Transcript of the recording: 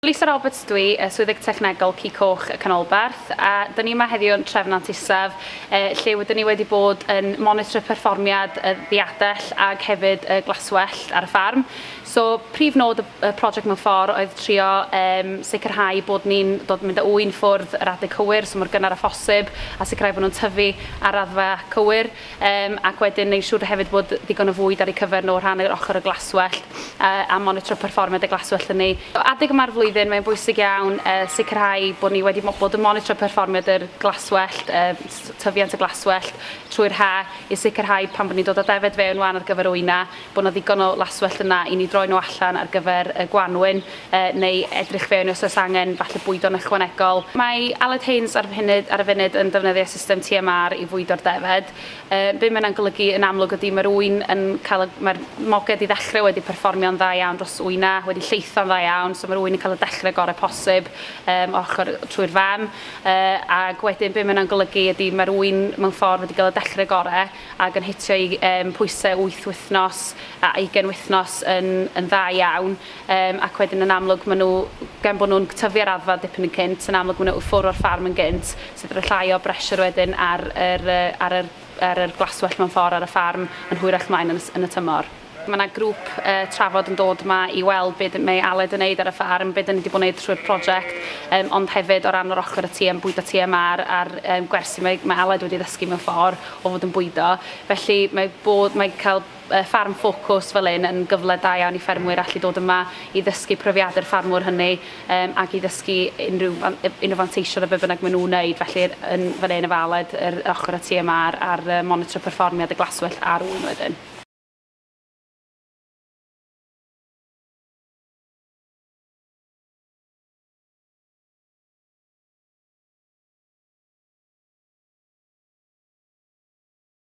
Lisa Roberts dw i, y Swyddog Technegol Ci Coch y Canolbarth, a dyn ni yma heddiw yn Trefnant Isaf, lle wydyn ni wedi bod yn monitro perfformiad y ddiadell ag hefyd y glaswellt ar y ffarm. So, prif nod y, y prosiect mewn ffordd oedd trio um, sicrhau bod ni'n dod mynd â ŵyn ffwrdd yr adeg cywir, so mor gynnar â phosib, a sicrhau bod nhw'n tyfu ar raddfa cywir. Yym ac wedyn neud siŵr hefyd bod digon o fwyd ar eu cyfer nhw o rhan yr ochr y glaswellt a monitro perfformiad y glaswellt hynny. Adeg yma'r flwyddyn mae'n bwysig iawn sicrhau bod ni wedi bod yn monitro perfformiad yr glaswellt, tyfiant y glaswellt trwy'r ha i sicrhau pan bod ni'n dod â defaid fewn wan ar gyfer wyna bod 'na ddigon o laswellt yna i ni droi nhw allan ar gyfer y gwanwyn neu edrych fewn os oes angen falle bwydo'n ychwanegol. Mae Aled Haynes ar funud ar y funud yn defnyddio system TMR i fwydo'r defaid. Be mae hynna'n golygu yn amlwg ydy mae'r ŵyn yn cael y... mae'r moged i ddechrau wedi perfformio'n dda iawn dros wyna, wedi lleitho'n dda iawn, so mae'r ŵyn yn cael y dechrau gorau posib um, ochr trwy'r fam. Ac wedyn be mae hynna'n golygu ydy mae'r ŵyn mewn ffordd wedi cael y dechrau gorau ac yn hitio ei um, pwysau 8 wythnos a 20 wythnos yn, yn dda iawn. Yym ac wedyn yn amlwg maen nhw, gan bod nhw'n tyfu ar raddfa dipyn yn cynt, yn amlwg maen nhw ffwrdd o'r ffarm yn gynt, sydd yn rhoi llai o bressure wedyn ar yr yy ar yr ar yr glaswellt mewn ffordd ar y ffarm yn hwyrach mlaen yn y yn y tymor. Mae 'na grŵp yy trafod yn dod 'ma i weld be mae Aled yn neud ar y ffarm, be 'dan ni 'di bod yn neud trwy'r prosiect, yym ond hefyd o ran yr ochr y TM bwydo TMR a'r yym gwersi mae mae Aled wedi ddysgu mewn ffordd o fod yn bwydo. Felly mae bod mae cael ffarm ffocws fel hyn yn gyfle da iawn i ffermwyr allu dod yma i ddysgu profiadau'r ffarmwr hynny um, ac i ddysgu unrhyw, unrhyw fanteision o be bynnag maen nhw'n wneud. Felly yn fan hyn y faled, yr ochr y TMR a'r monitro perfformiad y glaswellt a'r ŵyn wedyn.